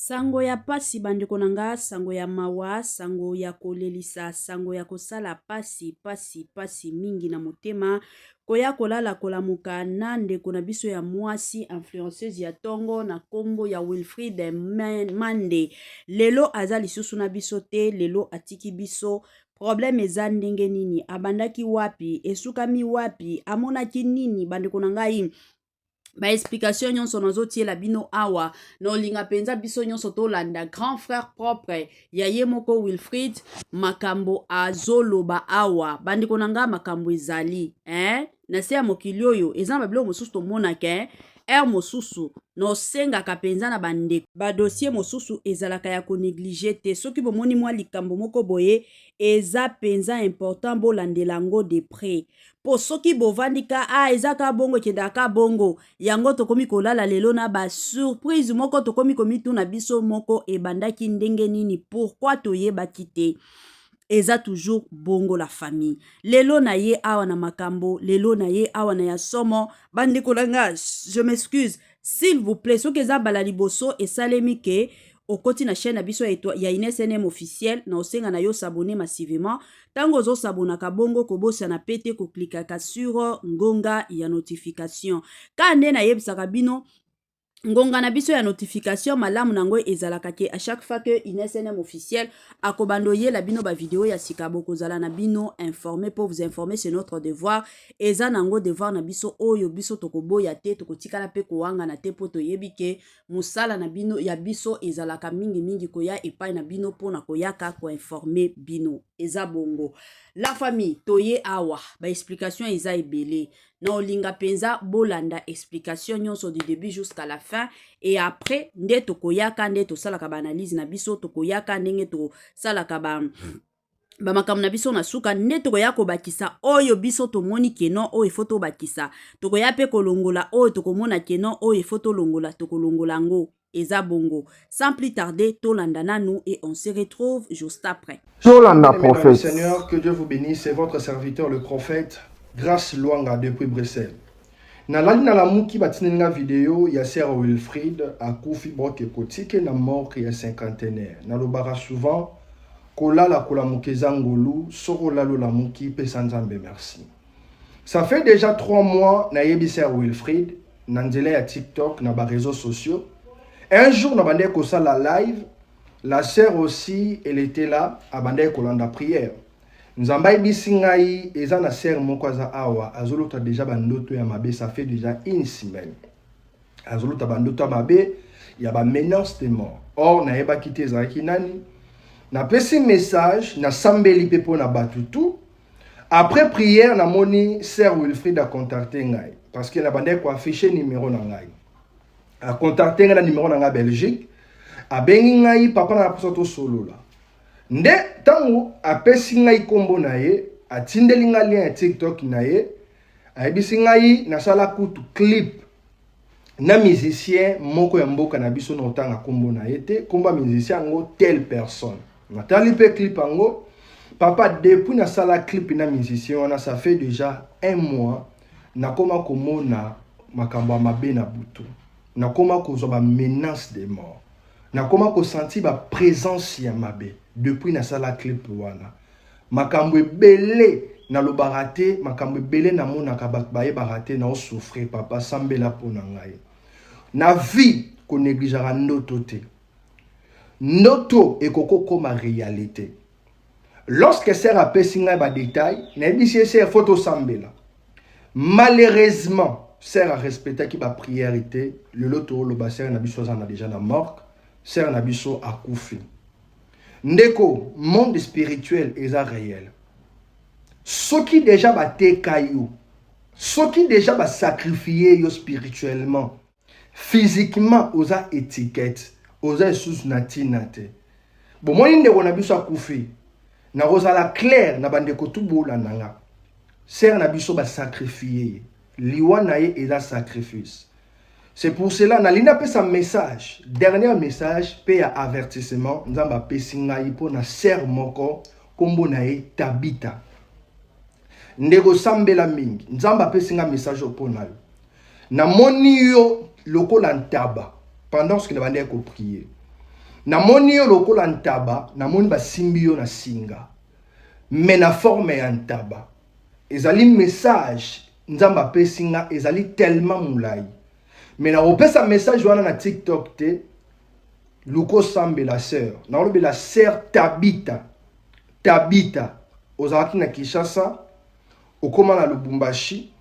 Sango ya pasi bandeko na nga, sango ya mawa, sango ya kolelisa, sango ya kosala pasi pasi pasi mingi na motema, koya kolala kolamuka na ndeko na biso ya mwasi influenceuse ya tongo na kombo ya Wilfried Mande. Lelo aza lisusu na biso te, lelo atiki biso. Problème eza ndenge nini? Abandaki wapi? Esukami wapi? Amonaki nini? Bandeko na ngai, ba explication nyonso nazotiela bino awa, naolinga mpenza biso nyonso tolanda grand frère propre ya ye moko Wilfried makambo azoloba awa. Bandeko na ngai, makambo ezali eh? Na se ya mokili oyo eza na babiloko mosusu tomonaka eh? Heure mosusu nosengaka mpenza na bandeko, badossier mosusu ezalaka ya konégliger te. Soki bomoni mwa likambo moko boye, eza mpenza important bolandela yango de près, mpo soki bovandi ka a eza ka bongo, ekendaka ka bongo. Yango tokomi kolala lelo na basurprise moko, tokomi komituna biso moko ebandaki ndenge nini, pourquoi toyebaki te. Eza toujours bongo, la famille. Lelo na ye awa na makambo, lelo na ye awa na ya somo. Bandeko na nga, je m'excuse, s'il vous plaît, soki eza bala liboso esalemi ke okoti na chaîne na biso ya Ines NM officiel, na osenga na yo s'abonner massivement. Ntango ozosabonaka bongo, kobosana pe te koklikaka sur ngonga ya notification. Ka nde nayebisaka bino, ngonga na biso ya notification, malamu nango ezalaka ke à chaque fois que Ines NM officiel akobanda oyela bino bavideo ya sika, bokozala na bino informé. Pour vous informer, c'est notre devoir. Eza nango devoir na biso oyo biso tokoboya te, tokotikala mpe kowangana te, mpo toyebi ke mosala na bino ya biso ezalaka mingimingi koya epai na bino mpona koyaka koinformer bino. Eza bongo, la famille. Toye awa, baexplication eza ebele. Na olinga mpenza bolanda explication nyonso du début jusqu'à la fin, et après nde tokoyaka nde tosalaka baanalyse na biso, tokoyaka ndenge tosalaka ba bamakambo na biso. Na suka nde tokoya kobakisa oyo biso tomoni que non, oyo efo tobakisa. Tokoya mpe kolongola oyo tokomona que non, oyo efo tolongola, tokolongola yango. Eza bongo. Sans plus tarder, tolanda nanu et on se retrouve juste après. Tolanda prophète. Seigneur, que Dieu vous bénisse. C'est votre serviteur, le prophète Grâce Luanga depuis Bruxelles. Nalali, nalamuki, batindeli nga video ya sœur Wilfried akufi, boke kotike na morgue ya Cinquantenaire. Nalobaka souvent, kolala kolamuka eza ngolu. Soki olali, olamuki, pesa Nzambe merci. Ça fait déjà 3 mois nayebi sœur Wilfried na nzela ya TikTok, na baréseaux sociaux. Un jour nabandaki kosala live, la sœur aussi, elle était là, abandaki kolanda prière. Nzambe ayebisi ngai eza na sœur moko aza awa, azolota déjà bandoto ya mabe. Ça fait déjà une semaine azolota bandoto ya mabe ya bamenace de mort. Or nayebaki te ezalaki nani. Napesi message, nasambeli mpe mpo na bato tout. Après prière, namoni sœur Wilfried acontacte ngai, parce que nabandaki koaffiche numéro na ngai. Acontacte ngai na numéro na ngai Belgique, abengi ngai: "Papa, na mposa tosolola." Nde ntango apesi ngai nkombo na ye, atindeli ngai lien ya TikTok na ye, ayebisi ngai: "Nasala kutu clip na musicien moko ya mboka na biso, na otanga nkombo na ye te, nkombo ya musicien yango telle personne." Natali mpe clip yango. "Papa, depuis nasala clip na musicien wana, ça fait déjà un mois, nakoma komona makambo ya mabe na butu, nakoma kozwa bamenace de mort, nakoma kosentir baprésence ya mabe depuis nasala clip wana. Makambo ebele nalobaka te, makambo ebele namonaka, bato bayebaka te. Naosouffrir, papa, sambela mpo na ngai." Na vie, konégligeaka ndoto te. Ndoto ekoki kokóma réalité. Lorsque sœur apesi ngai badetail, nayebisi ye: "Sœur, faut tosambela." Malheureusement, sœur arespectaki baprière te. Lelo tooloba, sœur na biso aza na déjà na morgue, sœur na biso akufi. Ndeko, monde spirituel eza réel. Soki déjà bateka yo, soki déjà basacrifie yo spirituellement, physiquement oza étiquette, oza lisusu na ntina te. Bomoni, ndeko na biso akufi. Nakozala clair na bandeko tu bolanda nga: sœur na biso basacrifie ye, liwa na ye eza sacrifice. C'est pour cela nalingi napesa message, dernier message mpe ya avertissement Nzambe apesi ngai mpo na sœur moko, nkombo na ye Tabita. Ndeko, sambela mingi. Nzambe apesi ngai message oyo mpo na yo. Namoni yo lokola ntaba pendant ce que nabandaki koprier. Namoni yo lokola ntaba, namoni basimbi yo na singa. Mais na forme ya ntaba. Ezali message Nzambe apesi nga ezali tellement mulayi. Mais nakopesa message wana na TikTok te. Luka osambela sœur. Nakolobela sœur Tabita. Tabita, ozalaki na Kinshasa, okoma na Lubumbashi,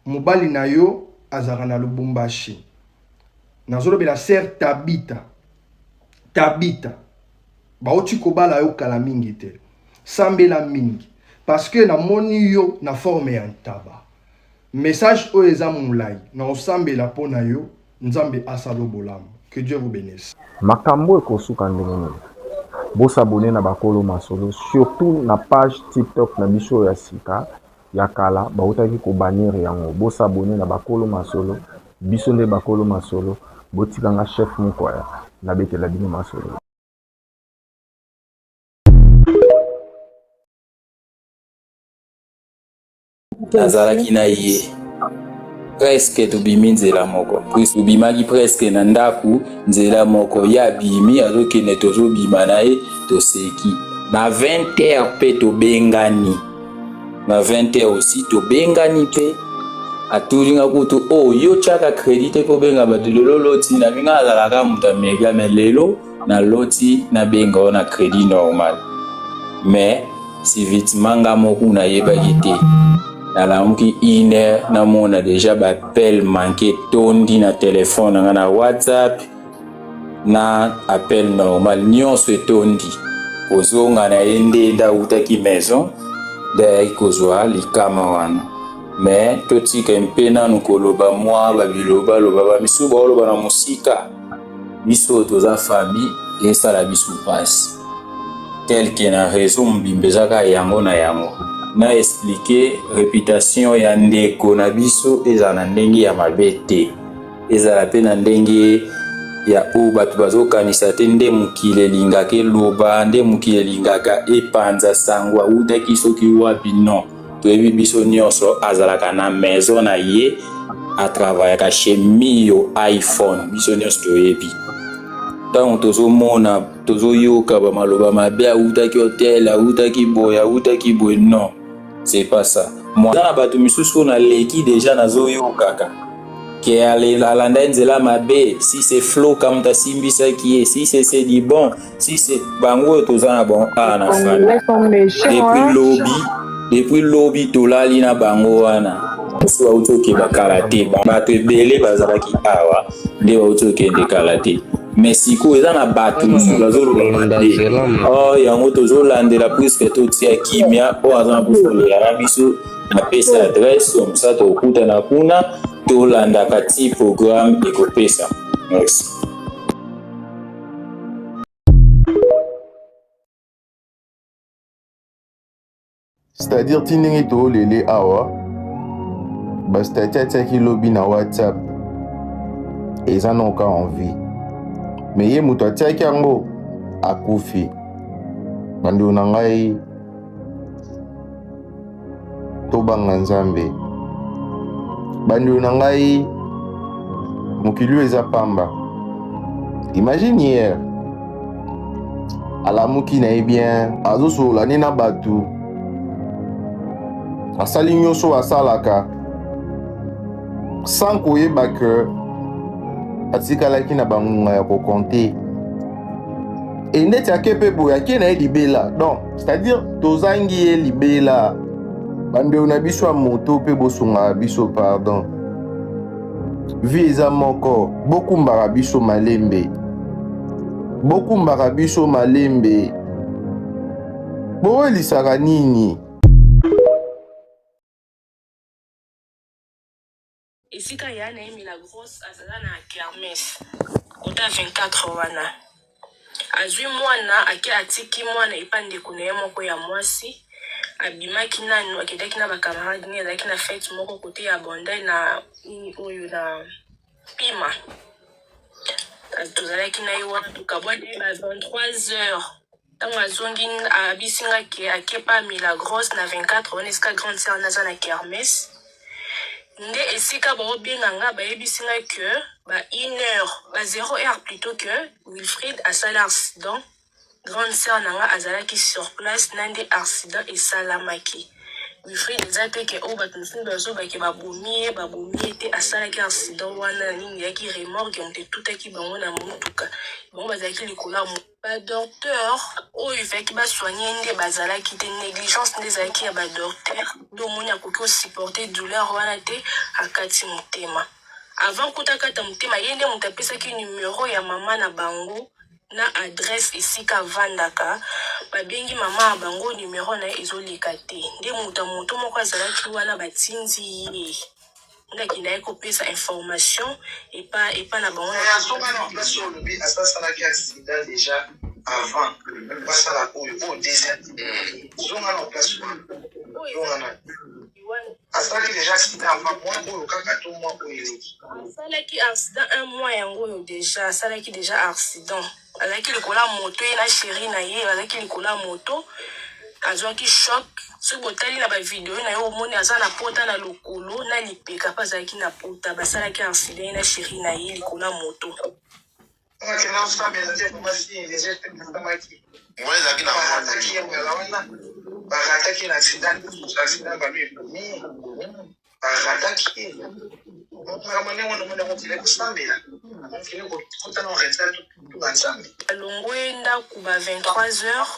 mobali na yo azalaka na Lubumbashi. Nazolobela sœur Tabita. Tabita, bauti kobala yo kala mingi te. Sambela mingi parce que namoni yo na forme ya ntaba. Message oyo eza mulayi, na osambela mpo na yo, Nzambe asalo bolamu. Que Dieu vous benisse. Makambo ekosuka ndenge nini? Bo s'abonner na bakolo masolo surtout na page TikTok na biso ya sika ya kala bautaki ko bannir yango. Bo s'abonner na bakolo masolo biso nde bakolo masolo botika nga chef Mukwaya nabetela bino masolo. Nazalaki na ye presque tobimi nzela moko, puis tobimaki presque na ndako nzela moko. Ye abimi azokende, tozobima na ye, toseki na 20 heures mpe tobengani na 20 heures aussi, tobengani mpe atuli nga kutu o oh, yo tiaka crédit te kobenga bato lelo loti na minga azalaka moto ya mega mais lelo naloti nabenga yo na crédit normal mais civitement nga moko nayebaki te. Nalamuki une heure namona deja baappel manke etondi na telefone na nga na WhatsApp na appel normal nyonso etondi. Kozonga na ye nde nde awutaki maison nde ayaki kozwa likama wana. Me totika mpe nanu koloba mwa babilobaloba, bamisusu baoloba na mosika. Biso toza famille, esala biso mpasi tel que na réseau mobimba eza kaka yango na yango. Na explique reputation ya ndeko na biso ezala na ndenge ya mabe te, ezala mpe na ndenge ya oyo bato bazokanisa te. Nde mokili elingaka eloba, nde mokili elingaka epanza sango awutaki soki wapi. Non, toyebi biso nyonso azalaka na maison na ye, atravayaka chez Mio iPhone. Biso nyonso toyebi ntango tozomona, tozoyoka bamaloba mabe, awutaki hotel, awutaki boye, awutaki boye. Non, c'est pas ça. Moi na bato misusu oyo naleki deja nazoyokaka ke alanda ye nzela mabe, si c'est Flo kamuta asimbisaki ye, si c'est du bon, si c'est bango oyo toza na bango awa na famille depuis lobi. Depuis lobi tolali na bango wana. Mosusu bauti okeba kala te, bato ebele bazalaki awa nde bauti okende kala te. Mais sikoyo eza na bato mosusu bazoloba mabe. Oh, yango tozolandela puisque totia kimia. Oyo aza na mposa kolela na biso, napesa adresse comme ça tokutana kuna, tolandaka ti programme ekopesa. Merci. C'est-à-dire ti ndenge toolele awa, bastati atiaki lobi na WhatsApp eza noka en vie, me ye moto atiaki yango akufi. Bandeko na ngai, tobanga Nzambe. Bandeko na ngai, mokili oyo eza pamba. Imagine hier alamuki na ye bien, azosolola nde na bato, asali nyonso asalaka sans koyeba ke atikalaki na bangonga ya kokonte. E ndeti ake mpe boye, ake na ye libela. Donc c'est-à-dire tozangi ye libela. Bandeko na biso ya moto mpe bosungaka biso, pardon, vie eza moko, bokumbaka biso malembe, bokumbaka biso malembe, bowelisaka nini? Esika ya na ye Milagros azala na kermesse kota 24 wana azwi mwana ake atiki mwana epa ndeko na ye moko ya mwasi. Abimaki nanu, akendaki na bacamarade ne, azalaki na fete moko kote ya Bandai na nini oyo na Pima. Tozalaki na ye wana, tokabwani ba 23 heures. Ntango azongi, abisi nga ke ake pa Milagros na 24 wana esika grande sœur naza na kermesse. Nde esika baobenga nga, bayebisi nga que ba une heure, ba zero heure plutot, que Wilfrid asali accident. Grande sœur na nga azalaki sur place na nde accident esalamaki. Wilfrid eza te ke oyo bato mosusu bazobake babomi ye, babomi ye te. Asalaki accident wana na nini, eyaki remorque moto etutaki bango na motuka, bango bazalaki likolo ya Ba docteur oyo ifalaki ba soigner nde bazalaki te, negligence nde ezalaki ya ba docteur. Nde omoni akoki ko supporter douleur wana te, akati motema. Avant kuta akata motema, ye nde moto apesaki numero ya mama na bango na adresse esika avandaka. Babengi mama ya bango, numero na ye ezoleka te. Nde moto ya moto moko azalaki wana, batindi ye nde akendaki kopesa information epa epa na bango. Na azonga na place oyo olobi asasalaki accident déjà avant basala oyo oyo deuxième. Zonga na place wana, zonga na asalaki déjà accident avant mois oyo kaka to mois oyo eleki. Asalaki accident un mois yango oyo déjà, asalaki déjà accident. Azalaki likolo ya moto, ye na chéri na ye bazalaki likolo ya moto, azwaki choc. Soki botali na bavideo na ye, omoni aza na pota na lokolo na lipeka mpe azalaki na pota. Basalaki accident, ye na chéri na ye, likolo ya moto. Akenda kosambela nde vraiment signe déjà epesamaki. Wana ezalaki na Barataki ye mbala wana, barataki na accident, accident balo ebomi, barataki ye. Makambo ndenge wana, omoni yango, okende kosambela, okende kokota na retraite, tuna Nzambe. Alongwe ndako ba 23 heures,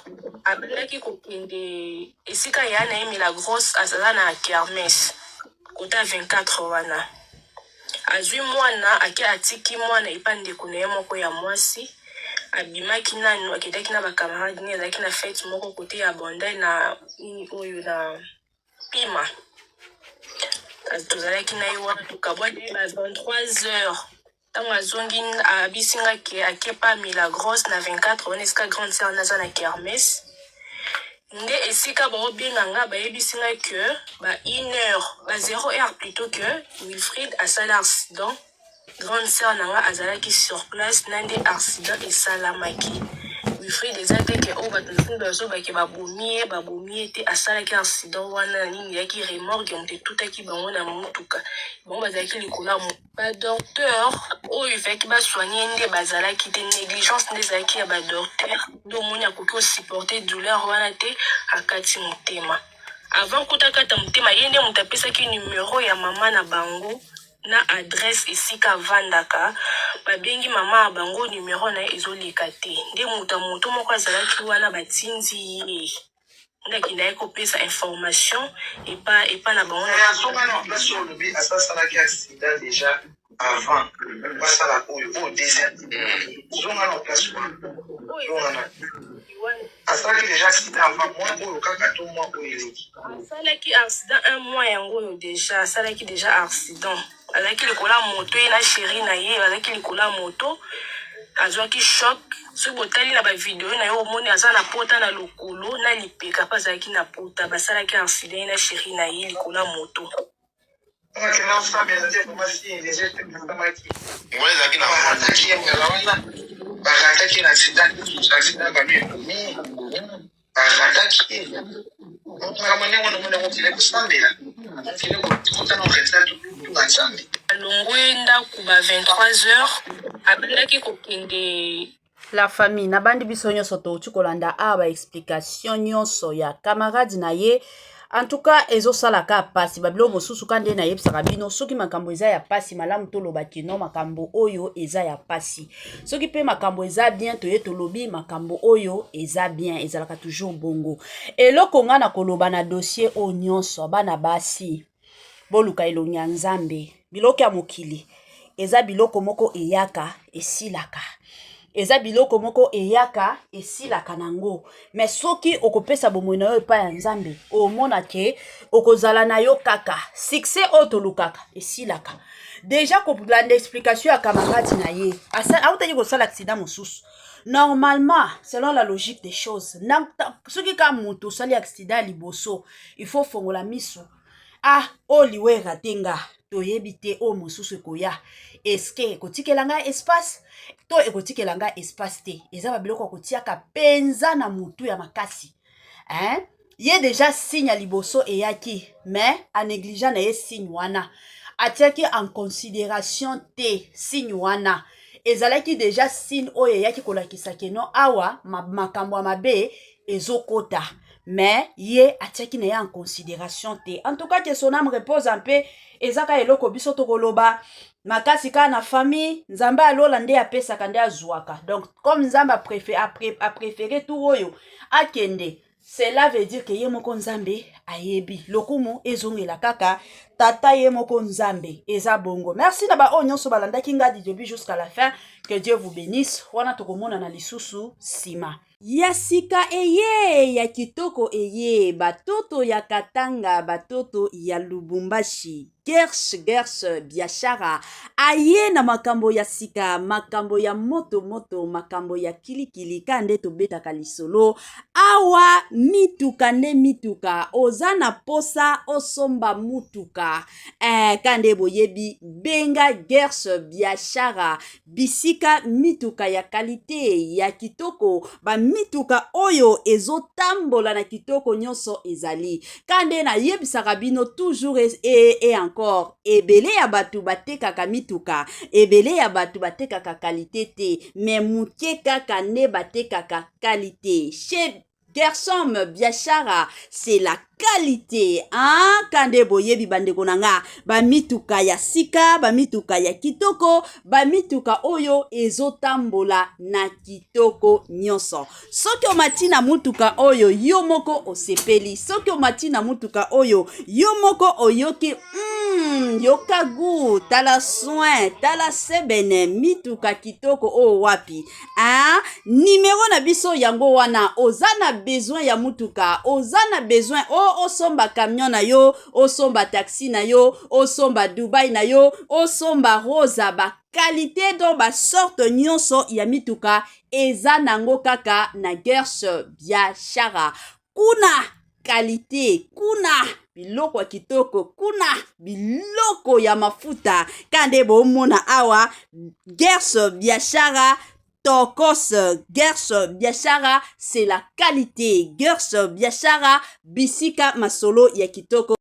abandaki kokende esika ya na ye Milagros aza na kermesse kota 24 wana. Azwi mwana, ake atiki mwana epa ndeko na ye moko ya mwasi. Abimaki nanu, akendaki na bacamarade ne, azalaki na fete moko kote ya Bandai na nini oyo na Pima. Tozalaki na ye wana, tokabwani ba 23 heures. Ntango azongi, abisi nga ke akepa Milagros na 24 wana esika grande sœur naza na kermesse. Nde esika baobenga nga, bayebisi nga que ba une heure, ba zero heure plutôt, que Wilfrid asali accident. Grande sœur na nga azalaki sur place na nde accident esalamaki. Wilfrid eza te ke oyo bato mosusu bazobake babomi ye, babomi ye te. Asalaki accident wana na nini, eyaki remorque moto etutaki bango na motuka, bango bazalaki likolo ya Ba docteur oyo ifalaki ba soigner nde bazalaki te, negligence nde ezalaki ya ba docteur. Nde omoni akoki ko supporter douleur wana te, akati motema. Avant kuta akata motema, ye nde moto apesaki numero ya mama na bango na adresse esika avandaka. Babengi mama ya bango, numero na ye ezoleka te. Nde moto ya moto moko azalaki wana, batindi ye nde akendaki kopesa information epa epa na bango. Na azonga na place oyo olobi asasalaki accident déjà avant basala oyo oyo deuxième. Zonga na place wana, zonga na asalaki déjà accident avant mois oyo kaka to mois oyo eleki. Asalaki accident un mois yango oyo déjà, asalaki déjà accident. Azalaki likolo ya moto, ye na chéri na ye bazalaki likolo ya moto, azwaki choc. Soki botali na bavideo na ye, omoni aza na pota na lokolo na lipeka mpe azalaki na pota. Basalaki accident, ye na chéri na ye, likolo ya moto. Akenda kosambela nde vraiment signe déjà epesamaki. Wana ezalaki na Barataki ye mbala wana, barataki na accident, accident balo ebomi, barataki ye. Makambo ndenge wana, omoni yango, okende kosambela, okende kokota na retraite, tuna Nzambe. Alongwe ndako ba 23 heures, abandaki kokende. La famille, nabandi biso nyonso touti kolanda awa baexplication nyonso ya camarade na ye. En tout cas, ezosala ka pasi. Babiloko mosusu ka nde nayebisaka bino, soki makambo eza ya pasi, malamu toloba kino makambo oyo eza ya pasi. Soki mpe makambo eza bien, toye tolobi makambo oyo eza bien. Ezalaka toujours bongo. Eloko nga na koloba na dossier oyo nyonso, bana basi, boluka elongi ya Nzambe. Biloko ya mokili eza biloko moko eyaka esilaka, eza biloko moko eyaka esilaka nango. Mais soki okopesa bomoi na yo epai ya Nzambe, omona ke okozala na yo kaka. Succès oyo tolukaka esilaka. Déjà, kolanda explication ya camarade na ye, autaki kosala accident mosusu. Normalement, selon la logique des choses, soki ka moto osali accident ya liboso, il faut fongola miso. Ah, oyo liwa erate nga, toyebi te oyo mosusu ekoya, eske ekotikela ngai espace to ekotikela ngai espace te. Eza babiloko ya kotiaka mpenza na motu ya makasi, hein? Ye déjà signe ya liboso eyaki, mais anégligea na ye signe wana. Atiaki en consideration te signe wana. Ezalaki deja signe oyo eyaki kolakisa ke non, awa makambo ya mabe ezokota, mais ye atiaki na ye en considération te. En tout cas, que son âme repose en paix. Eza kaka eloko biso tokoloba makasi kaka na famille. Nzambe alola nde apesaka, nde azwaka. Donc comme Nzambe apréféré tour oyo akende, cela veut dire ke ye moko Nzambe ayebi. Lokumu ezongela kaka Tata ye moko Nzambe. Eza bongo. Merci na baoyo nyonso balandaki nga du début jusqu'à la fin. Que Dieu vous bénisse. Wana tokomonana lisusu nsima. Ya sika eye, ya kitoko eye, batoto ya Katanga, batoto ya Lubumbashi, Gers Gers Biashara aye na makambo ya sika, makambo ya moto moto, makambo ya kilikili. Ka nde tobetaka lisolo awa, mituka nde mituka. Oza na posa osomba mutuka, ka nde boyebi, benga Gers Biashara, bisika mituka ya qualité, ya kitoko, bamituka oyo ezotambola na kitoko nyonso ezali. Ka nde nayebisaka bino toujours et encore, ebele ya bato batekaka mituka, ebele ya bato batekaka qualité te, mais moke kaka nde batekaka qualité. Chez Gersom Biashara, c'est la qualité, hein? Kande boyebi, bandeko na nga, bamituka ya sika, bamituka ya kitoko, bamituka oyo ezotambola na kitoko nyonso. Soki omati na mutuka oyo, yo moko osepeli. Soki omati na mutuka oyo, yo moko oyoki yoka gu, tala soin, tala sebene, mituka kitoko oyo wapi, hein? Nimero na biso yango wana. Oza na besoin ya mutuka, oza na besoin o osomba camion na yo, osomba taxi na yo, osomba Dubai na yo, osomba Rosa, baqualité, donc basorte nyonso ya mituka eza nango kaka na Gers Biashara. Kuna qualité, kuna biloko ya kitoko, kuna biloko ya mafuta. Ka nde bomona awa, Gers Biashara tokos. Gers Biashara, c'est la qualité. Gers Biashara, bisika masolo ya kitoko.